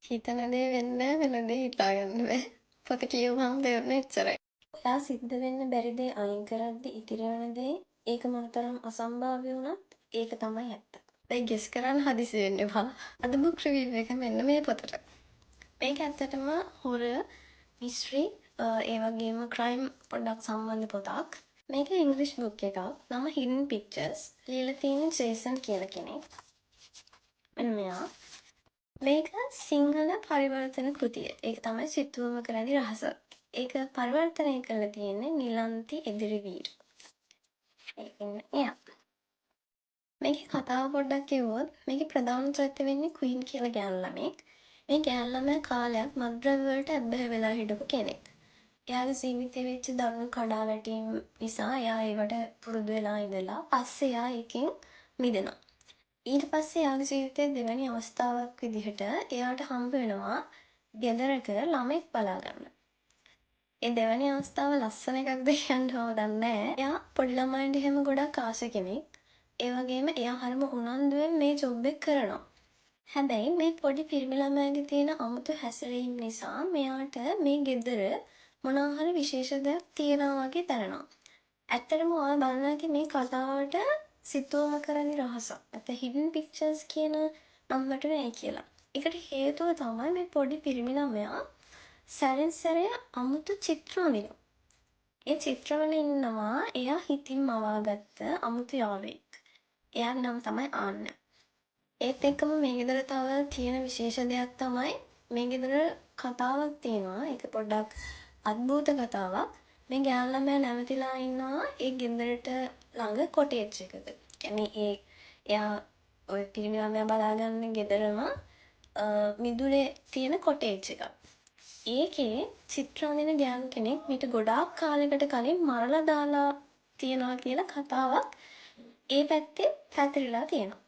හිතන දේ වෙන්නේ නෑ, වෙන දේ හිතා ගන්න බෑ. පොත කියවුවහම තේරුනේ එච්චරයි. ඔයා සිද්ධ වෙන්න බැරි දේ අයින් කරද්දි ඉතිරි වෙන දේ ඒක මොනතරම් අසම්භාව්‍ය වුණත් ඒක තමයි ඇත්ත. දැන් ගෙස් කරන්න හදිසි වෙන්න එපා. අද බුක් රිවිව් එක මෙන්න මේ පොතට. මේක ඇත්තටම හොරර්, මිස්ට්‍රි, ඒ වගේම ක්‍රයිම් පොඩ්ඩක් සම්බන්ධ පොතක්. මේක ඉංග්‍රීසි බුක් එකක්. නම Hidden Pictures. ලියලා තියෙන්නේ ජේසන් කියලා කෙනෙක්. මෙන්න මෙයා. මේක සිංහල පරිවර්තන කෘතිය. ඒක තමයි සිතුවමක රැඳි රහස. ඒක පරිවර්තනය කරලා තියෙන්නේ නිලන්ති එදිරිවීර. ඒ ඉන්නේ එයා. මේකේ කතාව පොඩ්ඩක් කිව්වොත් මේකේ ප්‍රධාන චරිතය වෙන්නේ ක්වීන් කියලා ගෑනු ළමෙක්. මේ ගෑනු ළමයා කාලයක් මත්ද්‍රව්‍ය වලට ඇබ්බැහි වෙලා හිටපු කෙනෙක්. එයාගේ ජීවිතේ වෙච්ච දරුණු කඩාවැටීම් නිසා එයා ඒවට පුරුදු වෙලා ඉඳලා පස්සේ එයා ඒකෙන් මිදෙනවා. ඊට පස්සේ එයාගේ ජීවිතේ දෙවැනි අවස්ථාවක් විදිහට එයාට හම්බ වෙනවා ගෙදරක ළමෙක් බලා ගන්න. ඒ දෙවැනි අවස්ථාව ලස්සන එකක්ද කියන්න මම දන්නේ නෑ. එයා පොඩි ළමයින්ට එහෙම ගොඩක් ආස කෙනෙක්. ඒ වගේම එයා හරිම උනන්දුවෙන් මේ ජොබ් එක කරනවා. හැබැයි මේ පොඩි පිරිමි ළමයාගේ තියෙන අමුතු හැසිරීම් නිසා මෙයාට මේ ගෙදර මොනවා හරි විශේෂ දෙයක් තියෙනවා වගේ දැනෙනවා. ඇත්තටම ඔයා බලනවා ඇති මේ කතාවට සිතුවමක රැඳි රහසක්. නැත්නම් Hidden Pictures කියන නම වැටුනේ ඇයි කියලා. ඒකට හේතුව තමයි මේ පොඩි පිරිමි ළමයා සැරෙන් සැරේ අමුතු චිත්‍ර අඳිනවා. ඒ චිත්‍රවල ඉන්නවා එයා හිතින් මවාගත්ත අමුතු යාළුවෙක්. එයාගේ නම තමයි ආන්න. ඒත් එක්කම මේ ගෙදර තව තියෙන විශේෂ දෙයක් තමයි මේ ගෙදර කතාවක් තියෙනවා. ඒක පොඩ්ඩක් අద్භූත කතාවක්. මේ ගෑනු ළමයා නැවතිලා ඉන්නවා ඒ ගෙදරට ළඟ කොටේජ් එකක. කියන්නේ ඒ එයා ඔය පිරිමි ළමයා බලාගන්න ගෙදරම මිදුලේ තියෙන කොටේජ් එකක්. ඒකේ චිත්‍ර අඳින ගෑනු කෙනෙක් මීට ගොඩාක් කාලෙකට කලින් මරලා දාලා තියෙනවා කියලා කතාවක් ඒ පැත්තේ පැතිරිලා තියෙනවා.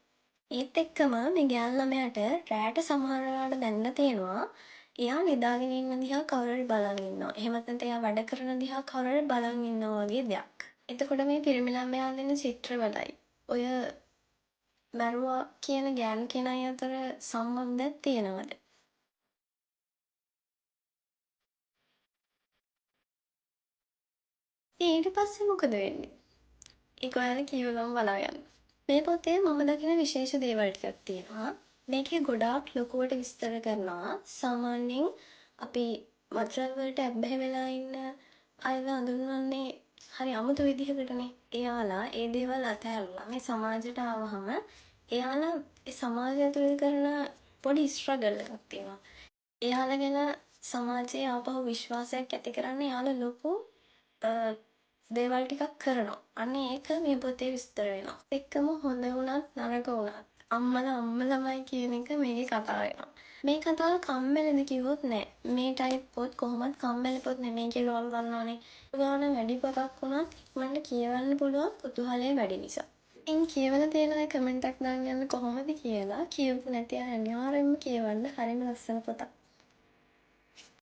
ඒත් එක්කම මේ ගෑනු ළමයාට රෑට සමහර වෙලාවට දැනලා තියෙනවා එයා නිදාගෙන ඉන්න දිහා කවුරු හරි බලන් ඉන්නවා. එහෙමත් නැත්නම් එයා වැඩ කරන දිහා කවුරු හරි බලන් ඉන්නවා වගේ දෙයක්. එතකොට මේ පිරිමි ළමයා අඳින චිත්‍රවලයි ඔය මැරුවා කියන ගෑනු කෙනයි අතර සම්බන්ධයක් තියෙනවද? ඉතින් ඊට පස්සේ මොකද වෙන්නේ? ඒක ඔයාලා කියවලම බලාගන්න. මේ පොතේ මම දකින විශේෂ දේවල් ටිකක් තියෙනවා. මේකේ ගොඩාක් ලොකුවට විස්තර කරනවා. සාමාන්‍යයෙන් අපි මත්ද්‍රව්‍ය වලට ඇබ්බැහි වෙලා ඉන්න අයව අඳුන්වන්නේ හරි අමුතු විදිහකටනේ. එයාලා ඒ දේවල් අතහැරලා මේ සමාජයට ආවහම එයාලා ඒ සමාජය ඇතුලේ කරන පොඩි ස්ට්‍රගල් එකක් තියෙනවා. එයාලා ගැන සමාජයේ ආපහු විශ්වාසයක් ඇති කරන්න එයාලා ලොකු දේවල් ටිකක් කරනවා. අන්න ඒක මේ පොතේ විස්තර වෙනවා. එක්කම හොඳ වුණත් නරක වුණත් අම්මලා අම්මලාමයි කියන එක මේකේ කතා වෙනවා. මේ කතාව කම්මැලිද කිව්වොත් නෑ. මේ ටයිප් පොත් කොහොමත් කම්මැලි පොත් නෙමෙයි කියලා ඔයාලා දන්නවනේ. ගාන වැඩි පොතක් වුණත් ඉක්මනට කියවන්න පුළුවන් කුතුහලය වැඩි නිසා. ඉතින් කියවලා තියෙන අය කමෙන්ට් එකක් දාන්න යන්න කොහොමද කියලා කියවපු නැති අය අනිවාර්යෙන්ම කියවන්න හරිම ලස්සන පොතක්.